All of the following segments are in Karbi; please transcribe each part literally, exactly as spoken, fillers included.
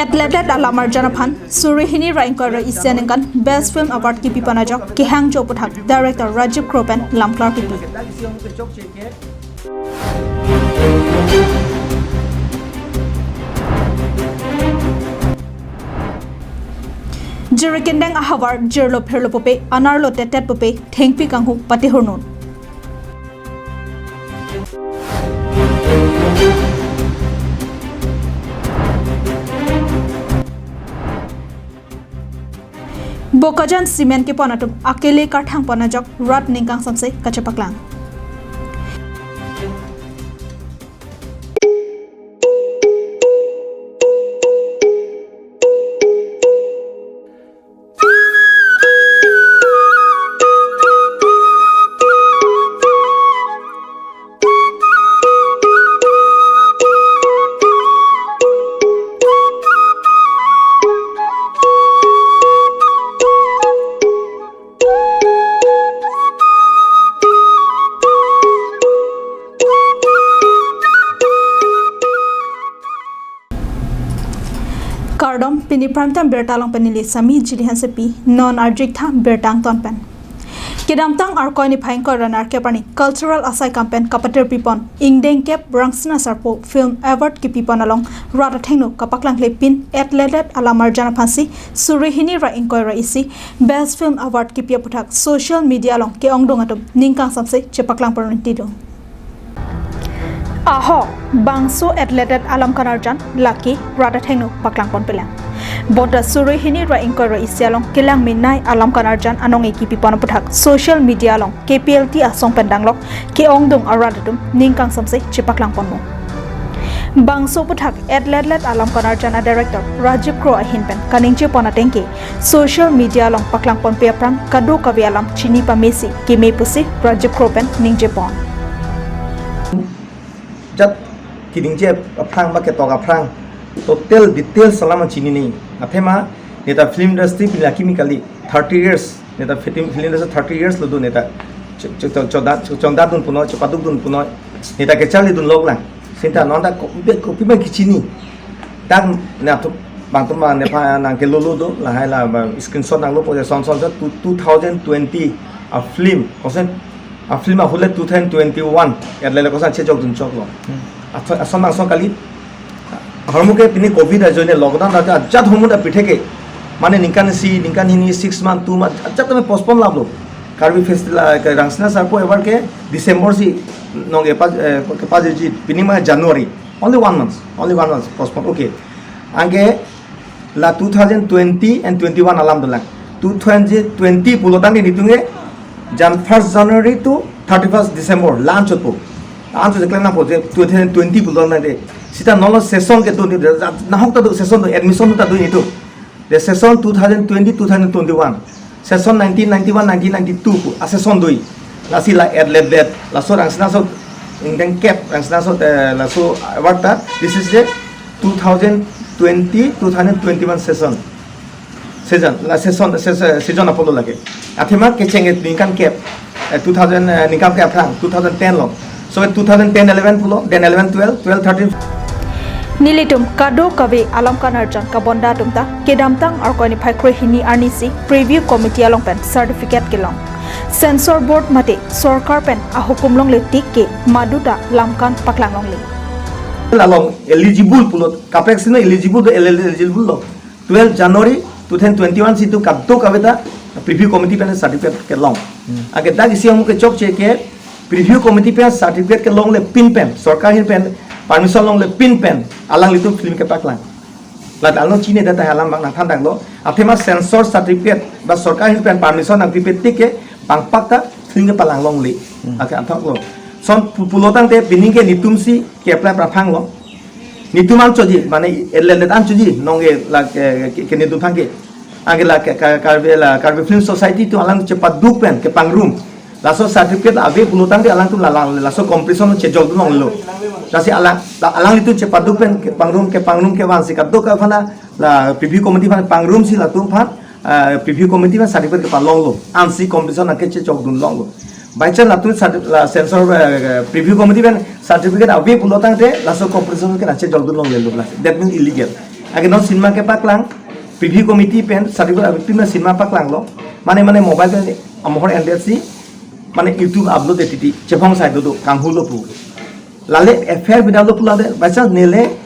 Atlet alam arjan aphan suri hini ra ingkoi ra isi aningkan Best Film Award kipipon ajok kehangjo aputhak Director Rajiv Kro pen lamklar kipi. Jiri kindeng ahavar jirlo phirlo pupe, anerlo tetet pupe, thengpi kanghu patihur non. Bokajan cement kepon atum akele karthang pon ajok rat ning kangsamse kachepaklang. Kardom, pini Prime Time birta along pen neli Sami Jili Hansepi, non arjik tha birta angton pen. Kedamtang Arkoi niphai ingkoi ra nerkep arni cultural asai kam pen kapatir pipon ingdeng kep Rangsina Sarpo Film Award kipipon along rat athengno kapaklang klepin atlet alam arjan aphansi suri hini ra ingkoi ra isi Best Film Award kipi aputhak social media along ke-ongdung atum ning kangsamse chepaklang pon rinti do. Ahok, bangso atlet alam kanarjan lake rat athengno paklang pon pelang. Bonta suri hini ra ingkoi ra isi along kelang minai alam kanarjan anong e kipipon aputhak social media along K P L T asong pen danglok ke-ongdung arat atum ning kangsamse chepaklang ponmo. Bangso aputhak atlet alam kanarjan a director Rajiv Kro ahin pen kaningje pon ateng ke social media along paklang ponpe aphrang kadokave alam chini pamesi keme pusi Rajiv Kro pen ningje pon. Jat kiningje aphrang ba ketok aphrang total details alam chinine. Athema neta film industry pini akimi kali thirty years. Neta film, film industry thirty years lo do neta. Cho-, cho-, cho-, choda-, cho-, chongda dun punoi, chopaduk dun punoi. Neta kecharli dunlok lang. Sinta non ta ko-, be-, kopi bang kichini. Dak na tu bang tu ma nepha nangkelolo do, lahai la ba screenshot nanglo po je son son son two, two thousand twenty a film. Kosen a film ahut le two thousand twenty-one. Yat lele kosan chejok dun choklo. Hmm. Ason, ason nangson kali. Ahormu ke pini covid ajoine lockdown ajo ajat hormu ta pitheke. Mane ningkan isi, ningkan hini, six month, two month, ajat tame postpone laplo. Karbi Festival, ke Rangsina Sarpo Award ke December si nong kepa, eh, kepajirji, pini ma January. Only one month, only one month postpone. Okay. Anke la two thousand twenty and twenty-one alam dolang. Two thousand twenty pulo tangte nitung ke Jan first January to thirty-first December la anchot po. La anchot je klem nangpo je two thousand twenty pulo tangte. Sita nolo session ke do ni, nahok ta do session do, admission ta do ni tu. The session two thousand twenty, two thousand twenty-one. Session nineteen ninety-one, nineteen ninety-two pu a session doi. Lasi la atlet atlet, laso Rangsina so ingdeng kep, Rangsina so, eh, laso award ta. This is the two thousand twenty, two thousand twenty-one session. Season, la session, se-, se-, season apotlo lake. Athema kecheng ningkan kep, eh, two thousand, eh, ningkan kep aphrang, two thousand ten lo. So two thousand ten eleven pulo, then eleven twelve, twelve thirteen. Nelitum kadokave alam kanarjan kabonda atum ta kedamtang Arkoi niphai kre hini arni si preview committee along pen certificate kelong. Censor board mate sorkar pen ahukum longle tik ke maduta lamkan paklang longle. Lalong eligible pulo, kaprek sino eligible do, eligible lo. Twelve January two thousand twenty-one si tu kadokave ta preview committee pen certificate kelong. Hmm. Anke dak isi ahormu kechokche ke preview committee pen certificate kelongle pin pen, sorkar ahin pen permission longle pin pen alanglitum film kepaklang. La along chini data alam bang nangthan danglo. Athema censor certificate ba sorkar ahin pen permission nangpipe tik ke bang pak ta film kepaklang longle. Hmm. Anke anthoklo. Son pu-, pulo tangte pini ke nitum si ke-apply praphang lo. Nitum anchotji, mane atlet atlet anchotji, nong ke la ke, ke, ke nitum thang ke. Anke la ke, ka-, Karbi la, Karbi Film Society atum alang chepaduk pen, kepangrum. Laso certificate ave pulo tangte alangtum la, la, laso competition chejok dun longlo. Lasi alang, la, alanglitum chepaduk pen, kepangrum, kepangrum kevansi kadokave aphan la preview committee aphan pangrum si latum aphan, ah, preview committee aphan certificate kepalonglo. Ansi competition nangkechejok dun longlo. By chance latum certi-, la censor, eh, preview committee pen certificate ave pulo tangte laso competition ke nangchejok dun longlelo la. That means illegal. Lake non cinema kepaklang, preview committee pen certificate abipin na cinema paklanglo. Mane mane mobile pen amohor endetsi, mane YouTube upload de titi, chephongsai dodo, kanghulo pu. Lale F I R bidalo pulade, by chance nele,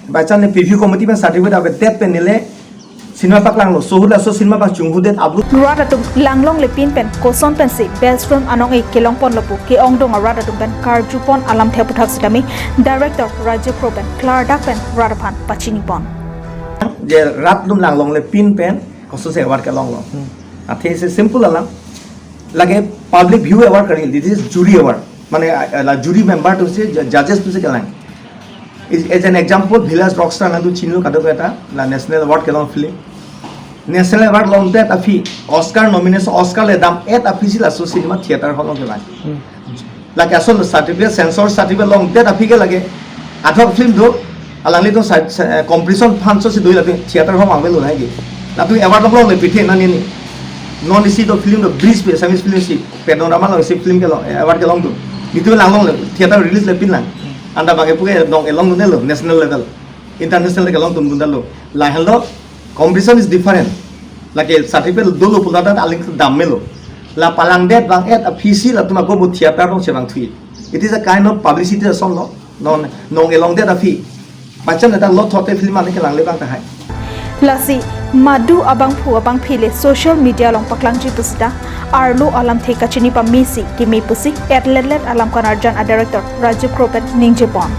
by chance ne preview committee pen certificate avedet pen nele, cinema paklanglo, so ahut laso cinema abang chunghudet upload. Rat atum langlongle pin pen koson pensi best film anong-e kelongponlo pu ke-ongdung arat atum pen karjupon alamthe aputhak sitame director Rajiv Kro pen klardak pen rat aphan pachinipon. Je rat atum langlongle pin pen kosonsi award kelonglo. Hmm. Athe isi simple alam. Lake public view award karil, this is jury award. Mane, uh, la jury member atumsi, ju-, judges atumsi kelang. Is, as an example, Village Rockstar nangtum chinilo kadokave ta, la national award kelong film. National award longdet aphi, Oscar nomination, Oscar le dam-et aphisi laso cinema theater hall along kelang. Hmm. Lake ason certificate, censor certificate longdet aphi ke lake, adhok film do, alanglitum sa-, sa-, eh, competition aphansi do latum theater hall avelo lagi. Latum award longlongle pithe na nini. Non isi do film do, bridge pe, Assamese film si, Panorama alongsi film kelong, eh, award kelongdun. Nelitum langlongle, theater release le pinlang. Anta bang-e puke dong-e longdunlo, national level. International le kelongdundunlo. Lahenlo, competition is different. Lake certificate dolo pulata aling dam melo. La palangdet bang-et aphisi latum ago bo theater along chevangthu. It is a kind of publicity asonlo. Non, nong-e longdet aphi. Pachan neta lo thote film ani kelangle abang tahai. Lasi, madu abangphu abangphi le social media along paklangji pusita, arlo alamthe kachini pamesi keme pusi, etletlet alam kanarjan a director Rajiv Kro pen ningjepon.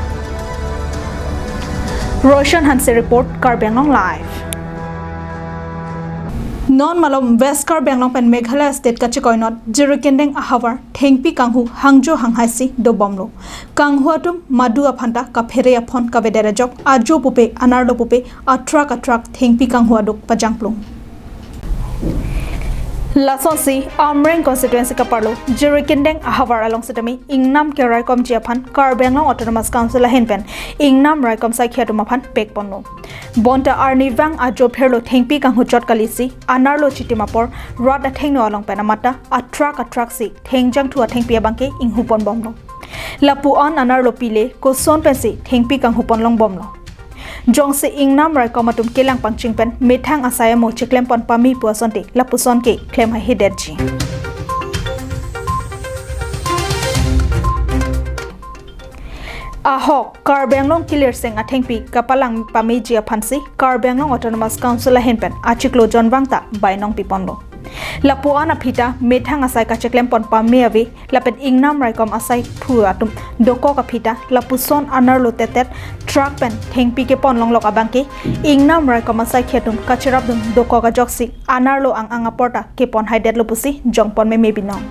Roshan Hanse report, Karbi Anglong Live. Non malom West Karbi Anglong pen Meghalaya State kachikoinot, Jirikindeng ahavar, thengpi kanghu hangjo hanghaisi dobomlo. Kanghu atum madu aphanta kaphere aphon kavedet ajok, ajo pupe, anerlo pupe, atrak atrak thengpi kanghu aduk pajangplung. Lasonsi, Amreng constituency kaparlo, Jirikindeng ahavar along sitame, ingnam keraikomji aphan, Karbi Anglong Autonomous Council ahin pen, ingnam raikom saikhi atum aphan pekponlo. Bonta arnivang ajo pherlo thengpi kanghu chot kalisi, anerlo chitim apor, rat athengno along pen amata, atrak atraksi, thengjangthu athengpi abangke inghuponbomlo. Lapu-an anerlo pile, koson pensi, thengpi kanghupon longbomlo. Jongsi ingnam raikom atum kelang pangching pen, methang asai amo chiklempon pame pu asonte, lapuson ke, klem haihedetji. Ahok, Karbi Anglong kilirseng athengpi kapalang pameji aphansi, Karbi Anglong Autonomous Council ahin pen achiklo jonvang ta bainong piponlo. Lapu-an aphi ta methang asai kachiklempon pame ave, lapen ingnam raikom asaiphu atum dokok aphi ta lapuson anerlo tetet truck pen thengpi kepon longlok abangke, ingnam raikom asaikhi atum kachirapdun dokok ajoksi anerlo ang-ang apor ta kepon haidetlo pusi jongpon meme binong.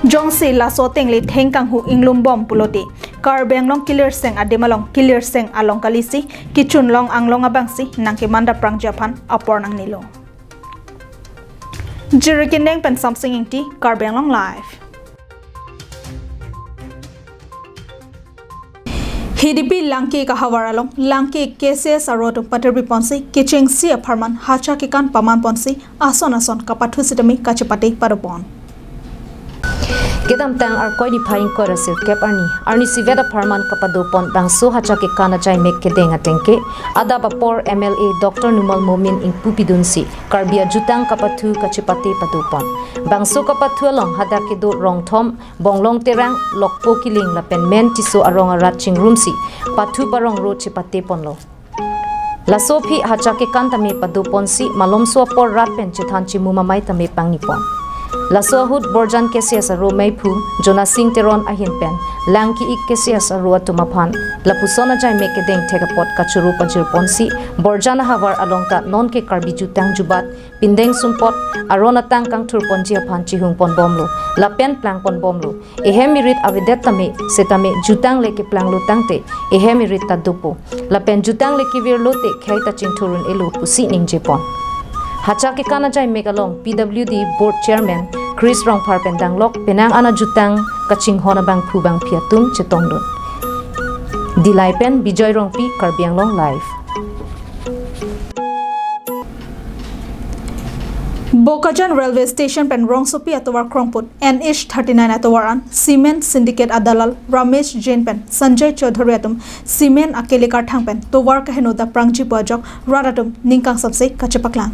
Jongsi laso ateng le theng kanghu inglumbom pulote, Karbi Anglong kilirseng adim along kilirseng along kalisi, kechun long anglong abangsi nangkemandaprangji aphan apor nangnelo. Jirikindeng pen Samsing Ingti, Karbi Anglong Live. Hidipi Langki kahavar along, Langki K C S aro atum patirpi ponsi, kechengsi apharman hacha kekan paman ponsi, ason ason kapathu sitame kachepate padopon. Kedamtang Arkoi niphai ingkoi ra sirkep arni, arnisi vet apharman kapadopon bangso hacha kekan ajaimek kedeng ateng ke, adap apor M L A Doctor Numal Momin ingpupidunsi, Karbi ajutang kapathu kachepate padopon. Bangso kapathu along hadak kedo Rongthom, Bonglong Terang, Lokpo Kiling lapen Men Tisso arong arat chingrumsi, pathu parong ro chepateponlo. Laso aphi hacha kekan tame padoponsi malomso apor rat pen chethan chimum amei tame pangnipon. Laso ahut Borjan K C S aro meiphu Jonasing Teron ahin pen Langki-ik K C S aro atum aphan lapuson ajaimek kedeng thek apot kachoro pajirponsi Borjan ahavar along ta nonke Karbi jutang jubat, pindeng sumpot, aron atang kangthurponji aphan chihungponbomlo, lapen plangponbomlo. Ehem irit avedet tame, setame jutang le keplanglo tangte, ehem irit ta dopo. Lapen jutang le kevirlo te khei ta chingthur un-elo pusi ningjepon. Hacha kekan ajaimek along P W D Board Chairman Chris Rongphar pen danglok penang an ajutang kachinghon abangphu bangphi atum chetongdun. Dillai pen Bijoy Rongpi, Karbi Anglong Live. Bokajan Railway Station pen rongsopi atovar krongput N H thirty-nine atovar an cement syndicate adalal Ramesh Jain pen Sanjay Chaudhary atum cement akele karthang pen tovar kaheno daprangji pu ajok rat atum ning kangsamse kachepaklang.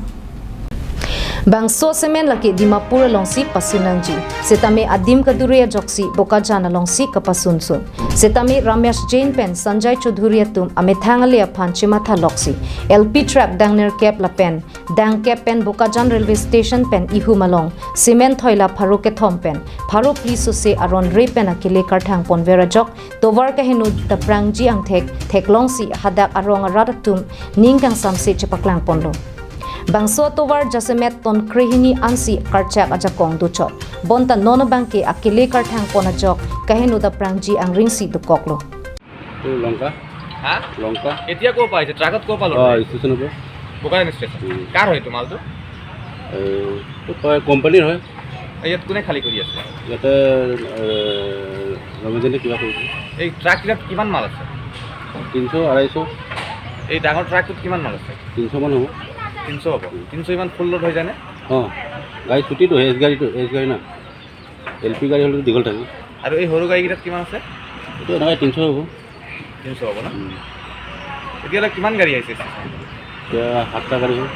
Bangso cement lake Dimapur alongsi pasinangji. Setame adim kadure ajoksi Bokajan alongsi kapasunsun. Setame Ramesh Jain pen Sanjay Chaudhary atum amethang ale aphan chematha loksi L P truck dang nerkep lapen dang kep pen Bokajan Railway Station pen ihum along cement thoila pharo kethom pen pharo phli sose aron re pen akele karthang ponver ajok tovar kaheno daprangji angthek theklongsi hadak arong arat atum ning kangsamse chepaklang ponlo. Bangso tovar jasemet ton krehini ansi karchak ajakong dochot. Bonta non abangke akele karthang pon ajok kaheno daprangji angringsi dokoklo. এইটো লংকা। হা? লংকা। এতিয়া ক'ৰ পৰা আহিছে? ট্ৰাকত ক'ৰ পৰা লোড অ, হয়? ষ্টেচনৰ পৰা। বোকাজান ষ্টেচন। উম। কাৰ হয় এইটো মালটো? এ, এইটো কয় কোম্পানীৰ হয়। ইয়াত কোনে খালী কৰি আছে? ইয়াতে, এ, ৰমেশজনে কিবা কৰিছে। এই ট্ৰাককেইটাত কিমান মাল আছে? তিনিশ, আঢ়াইশ। এই ডাঙৰ ট্ৰাকটোত কিমান মাল আছে? তিনিশ মান হ'ব। তিনিশ হ'ব। উম। তিনিশ ইমান ফুল লোড হৈ যায়নে? অ, গাড়ী ছুটিটো, এছ গাড়ীটো, এছ গাড়ী না। এল পি গাড়ী হ'লেতো দীঘল থাকে। আৰু এই সৰু গাড়ীকেইটাত কিমান আছে? এইটো এনেকৈ তিনিশ হ'ব। তিনিশ হ'ব ন? উম। এতিয়ালৈ কিমান গাড়ী আহিছে? এতিয়া সাতটা গাড়ী হ'ল।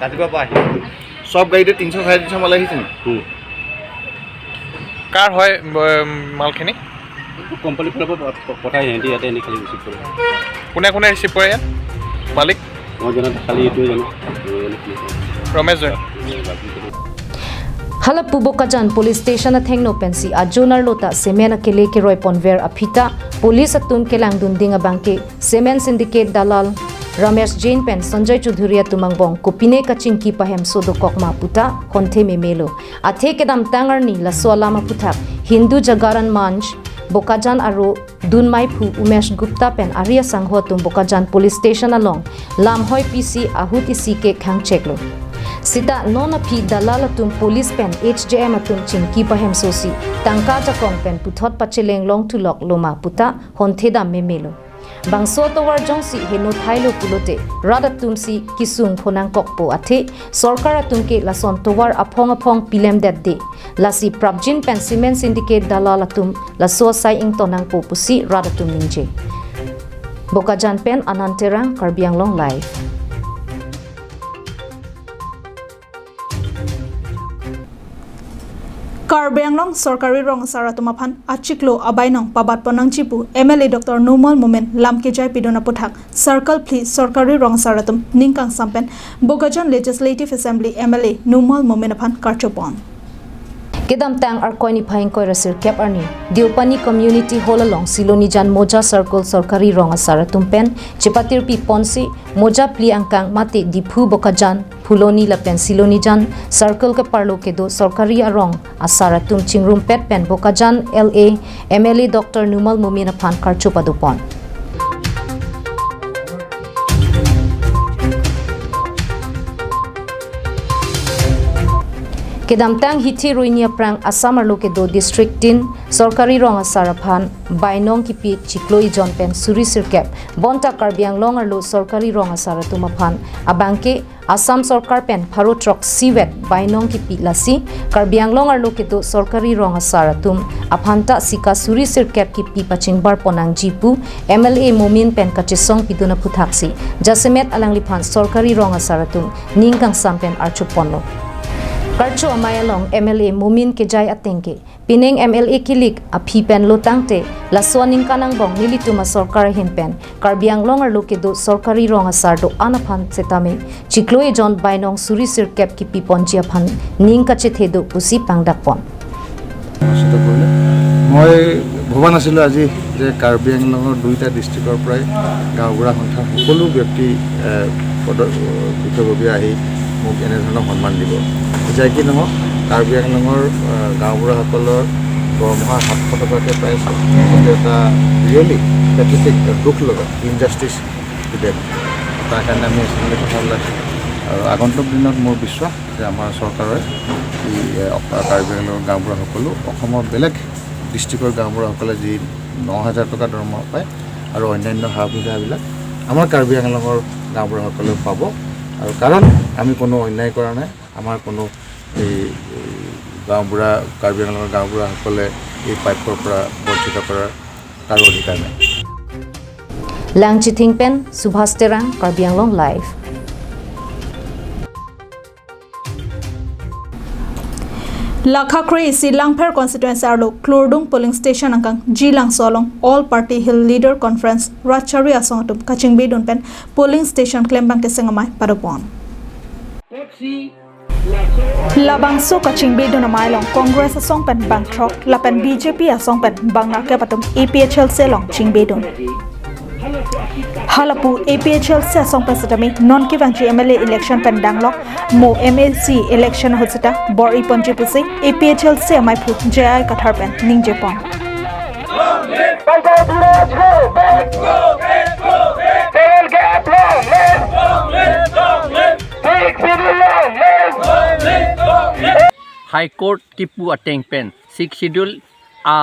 ৰাতিপুৱাৰ পৰা আহিছে। চব গাড়ীতে তিনিশ, চাৰে তিনিশ মাল আহিছে নেকি? উম। কাৰ হয়, ব-, মালখিনি? এইটো কোম্পানীৰ ফালৰ পৰা প-, পঠায়, সিহঁতি ইয়াতে আনি খালি ৰিচিভ কৰে। কোনে কোনে ৰিচিভ কৰে ইয়াত? মালিক? মই জনাত খালি এইটোৱে জানো। ৰমেশ Jain. Hala pu Bokajan Police Station athengno pensi ajonar lota cement akele keroi ponver aphi ta police atum kelangdun ding abangke cement syndicate dalal Ramesh Jain pen Sanjay Chaudhary atum angbong kopine kachingki pahemso dokok ma puta honthe memelo. Athe kedamtang arni laso alam aputhak Hindu Jagaran Manch Bokajan aro dunmaiphu Umesh Gupta pen ari asangho atum Bokajan Police Station along lamhoi pisi ahut isi ke khangcheklo. Sita non aphi dalal atum police pen H J M atum chingki pahemsosi tangka jakong pen puthot pacheleng long thulok loma puta honthe dam memelo. Bangso tovar jongsi heno thailo pulote rat atumsi kisung phonangkokpo athe sorkar atum ke lason tovar aphong aphong pilemdetde. Lasi prapjin pen cement syndicate dalal atum laso asai ington nangpo pusi rat atum ningje. Bokajan pen Anand Terang, Karbi Anglong Live. Karbi Anglong sorkari rong asar atum aphan achiklo abainong pabat pon nangji pu M L A Doctor Numal Momin lam kejai pidun aputhak Circle phli sorkari rong asar atum ning kangsam pen Bokajan Legislative Assembly M L A Numal Momin aphan karcho pon. Kedamtang Arkoi niphai ingkoi ra sirkep arni Deopani Community Hall along Silonijan Moja Circle sorkari rong asar atum pen chepatirpi ponsi Moja phli angkang mate Diphu, Bokajan, Phuloni lapen Silonijan Circle keparlo kedo sorkari arong asar atum chingrumpet pen Bokajan L A M L A Doctor Numal Momin aphan karcho pado pon. Kedamtang hithi ruini aphrang Assam arlo kedo district tin sorkari rong asar aphan bainong kipi chiklo ijon pen suri sirkep, bonta Karbi Anglong arlo sorkari rong asar atum aphan abangke Assam sorkar pen pharo throksi vet bainong kipi, lasi Karbi Anglong arlo kedo sorkari rong asar atum aphanta sika suri sirkep kipi pachingbar pon nangji pu M L A Momin pen kachesong pidun aphuthaksi jasemet alangliphan sorkari rong asar atum ning kangsam pen archo ponlo. Karcho amei along M L A Momin kejai atengke pining M L A kilik aphi pen lo tangte laso aningkan angbong nelitum asorkar ahin pen Karbi Anglong arlo kedo sorkari rong asar do-an aphan setame chiklo ijon bainong suri sirkep kipi ponji aphan ning kachethe do pusi pangdak pon. অনুষ্ঠিত কৰিলে। মই ভবা নাছিলোঁ আজি যে কাৰ্বি আংলঙৰ দুইটা ডিষ্ট্ৰিক্টৰ পৰাই গাঁওবুঢ়া সন্থাৰ সকলো ব্যক্তি, এ, পদ-, বিষয়ববীয়া আহি মোক এনেধৰণৰ সন্মান দিব। যাই কি নহওক, কাৰ্বি আংলঙৰ, এ, গাঁওবুঢ়াসকলৰ দৰমহা সাতশ টকাকৈ পাই আছোঁ। এইটো এটা ৰিয়েলি পেথেটিক, দুখ লগা ইনজাষ্টিচ টু দেম। তাৰ কাৰণে আমি এক্সট্ৰিমলি কথা ওলাইছোঁ। আৰু আগন্তুক দিনত মোৰ বিশ্বাস যে আমাৰ চৰকাৰে এই, এ, অপ-, কাৰ্বি আংলঙৰ গাঁওবুঢ়াসকলো অসমৰ বেলেগ ডিষ্ট্ৰিক্টৰ গাঁওবুঢ়াসকলে যি ন হাজাৰ টকা দৰমহা পায় আৰু অন্যান্য সা সুবিধাবিলাক আমাৰ কাৰ্বি আংলঙৰ গাঁওবুঢ়াসকলেও পাব। আৰু কাৰণ আমি কোনো অন্যায় কৰা নাই। আমাৰ কোনো এই এই গাঁওবুঢ়া, কাৰ্বি আংলঙৰ গাঁওবুঢ়াসকলে এই পাইপৰ পৰা বঞ্চিত কৰাৰ কাৰো অধিকাৰ নাই। Langchithing pen Subhas Terang, Karbi Anglong Live. Lakha kre-isi Langpher constituency arlo Klurdung polling station angkang Jilangso along All Party Hill Leader Conference rat chari asong atum kachingbidun pen polling station klembang keseng amei padopon. Labangso kachingbidun amei along Congress asong pen bang throk lapen B J P asong pen bang nerkep atum A P H L C along chingbidun. Halapu A P H L C asong pen setame non kevangji M L A election pen danglok mo M A C election ahut seta bor-iponji pusi A P H L C ameiphu J I Kathar pen ningjepon. Panchayati Raj go back. Seven gap long live. Six Schedule long live. High Court kipu ateng pen Sixth Schedule a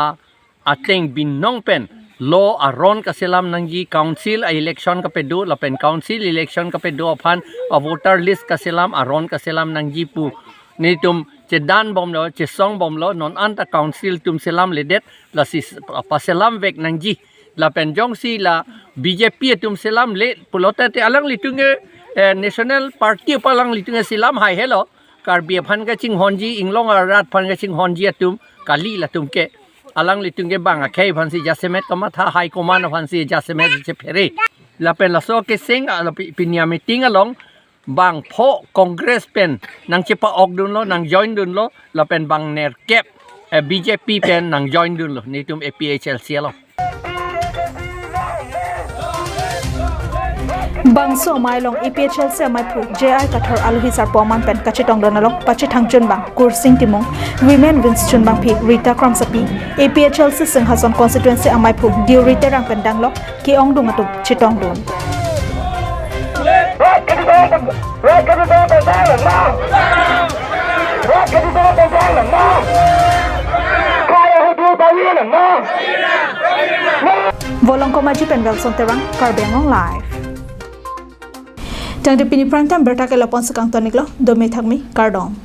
ateng binong pen law aron kaselam nangji, council a election kapedo lapen council election kapedo aphan a voter list kaselam aron kaselam nangji pu netum chedan bomlo, chesong bomlo, non anta council atum selamledet, lasi paselam vek nangji. Lapen jongsi la B J P atum selamle pulote te alanglitum ke, eh, National Party pa alanglitum ke selam hai helo. Karbi aphan kachinghonji, inglong arat aphan kachinghonji atum kali latum ke. Alanglitum ke bang akhei aphansi jasemet kamatha, high command aphansi jasemet chephere. Lapen laso keseng, ah, lapi-, pini a meeting along bang pho Congress pen nangchepa-okdunlo, nangjoindunlo, lapen bang nerkep, eh, B J P pen nangjoindunlo netum A P H L C along. Bangso amei along A P H L C ameiphu J I Kathar alohi sarpo aman pen kachetongdun along pachethangchun bang Kursing Timung, Women Wings chunbangpi Rita Kramsapi, A P H L C Singhason constituency ameiphu Deuri Terang pen danglok ke-ongdung atum chetongdun. Volongkom Aji pen Welson Terang, Karbi Anglong Live. Tangte pini prime time berta ke lapon sekang toniklo, dome thakmi, kardom.